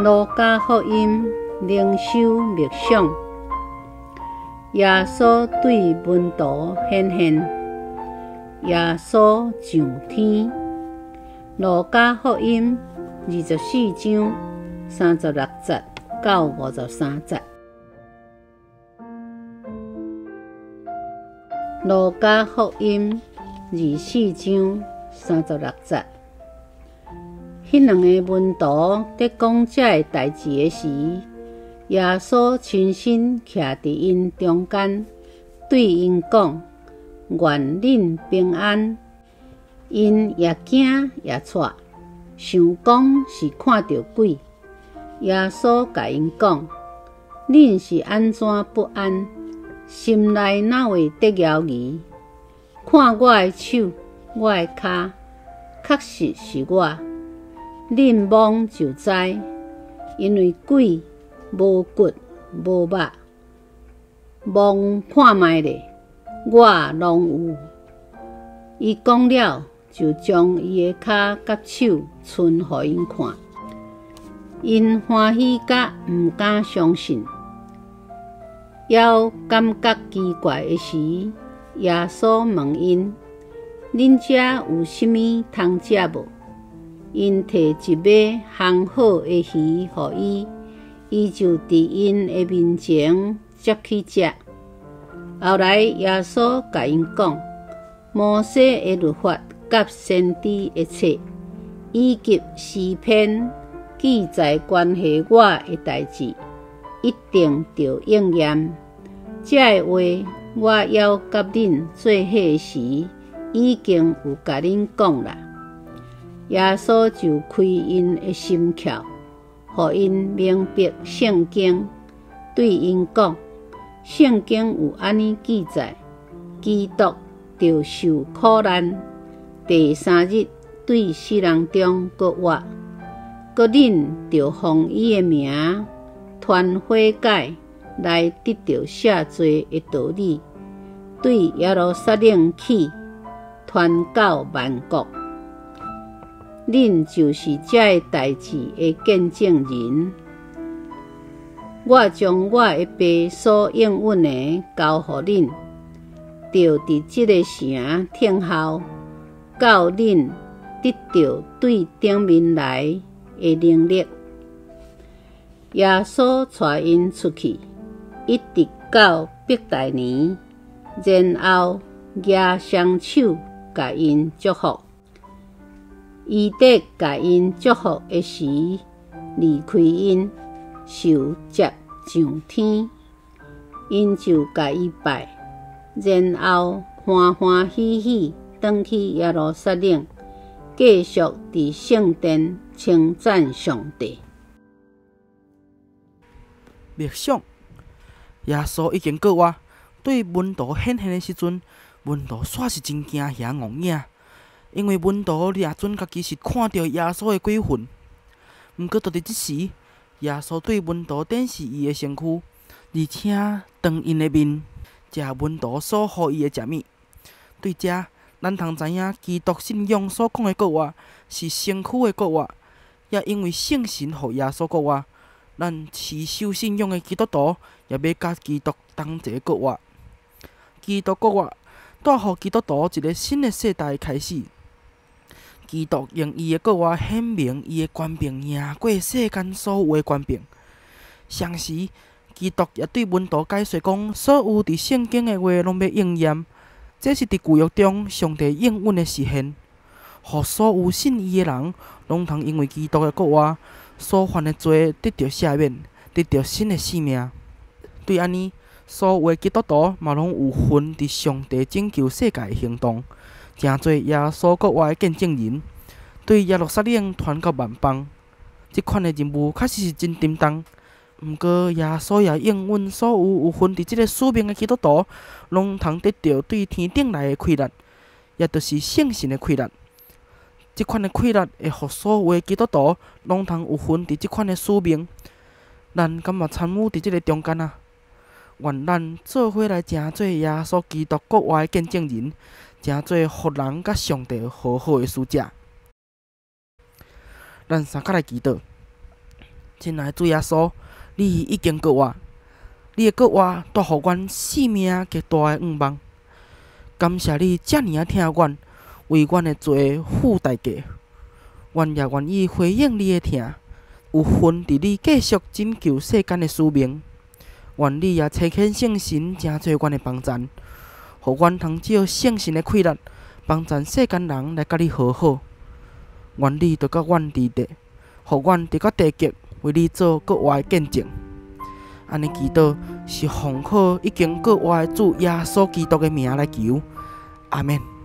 路加福音靈修默想，耶穌對門徒顯現，耶穌上天。路加福音24章36節到53節。路加福音24章36節。彼兩個門徒佇講這个代誌的時，耶穌親身徛佇𪜶中間，對𪜶講：願恁平安。𪜶也驚也掣，想講是看著鬼。耶穌共𪜶講：恁是按怎不安？心內哪會得猶疑？看我的手，我的跤，確實是我。恁摸就知，因為鬼無骨無肉，摸看覓咧，我攏有。伊講了，就將伊的跤佮手伸予𪜶看。𪜶歡喜甲毋敢相信，猶感覺奇怪的時，耶穌問𪜶：恁遮有啥物通食無？𪜶提一尾烘好的魚予伊，伊就佇𪜶的面前接去食。後來耶穌共𪜶講：摩西的律法佮先知的冊，以及詩篇記載關係我的代誌，一定著應驗。這个話我猶佮恁做伙時，已經有共恁講啦。耶穌就開𪜶的心竅，予𪜶明白聖經，對𪜶講：聖經有按呢記載，基督著受苦難，第三日對死人中閣活，閣恁著奉伊的名傳悔改來得著赦罪的道理，對耶路撒冷起，傳到萬國。恁就是這个代誌的見證人。我將我的爸所應允的交予恁，著佇這个城等候，到恁得著對頂面來的能力。耶穌帶𪜶出去，一直到伯大尼，然後舉雙手共𪜶祝福。伊佇共𪜶祝福的時，離開𪜶，受接上天，𪜶就共伊拜，然後歡歡喜喜轉去耶路撒冷，繼續佇聖殿稱讚上帝。默想，耶穌已經復活，對門徒顯現的時陣，門徒煞是真驚嚇戇影。因為門徒掠準家己是看著耶穌的鬼魂。毋過，就佇這時，耶穌對門徒展示伊的身軀，而且當𪜶的面食門徒所予伊的食物。對這，咱通知影基督信仰所講的復活是身軀的復活，也因為聖神予耶穌復活，咱持守信仰的基督徒也欲佮基督同齊復活。基督復活帶予基督徒一个新的世代開始。基督用伊的復活顯明伊的權柄贏過世間所有的權柄。同時，基督也對門徒解說講，所有佇聖經的話攏欲應驗，這是佇舊約中上帝應允的實現，予所有信伊的人，攏通因為基督的復活所犯的罪得著赦免，得著新的生命。對按呢，所有的基督徒嘛攏有份佇上帝拯救世界的行動，成做耶穌復活的見證人，對耶路撒冷傳到萬邦。這款的任務確實是真沉重。毋過，耶穌也應允所有有份佇這个使命的基督徒，攏通得著對天頂來的氣力，也就是聖神的氣力。這款的氣力會予所有的基督徒攏通有份佇這款的使命。咱敢嘛參與佇這个中間啊？願咱做伙來成做耶穌基督復活的見證人，成做予人佮上帝和好的使者。咱三跤來祈禱。親愛的主耶穌，你已經復活，你的復活帶予阮性命極大的向望。感謝你遮爾仔疼阮，為阮的罪付代價。阮也願意回應你的疼，有份佇你繼續拯救世間的使命。願你也差遣聖神成做阮的幫贊，予阮通藉聖神的氣力，幫贊世間人來佮你和好。願你著佮阮佇咧，予阮直到地極為你做閣活的見證。按呢祈禱是奉靠已經復活的主耶穌基督的名來求，阿們。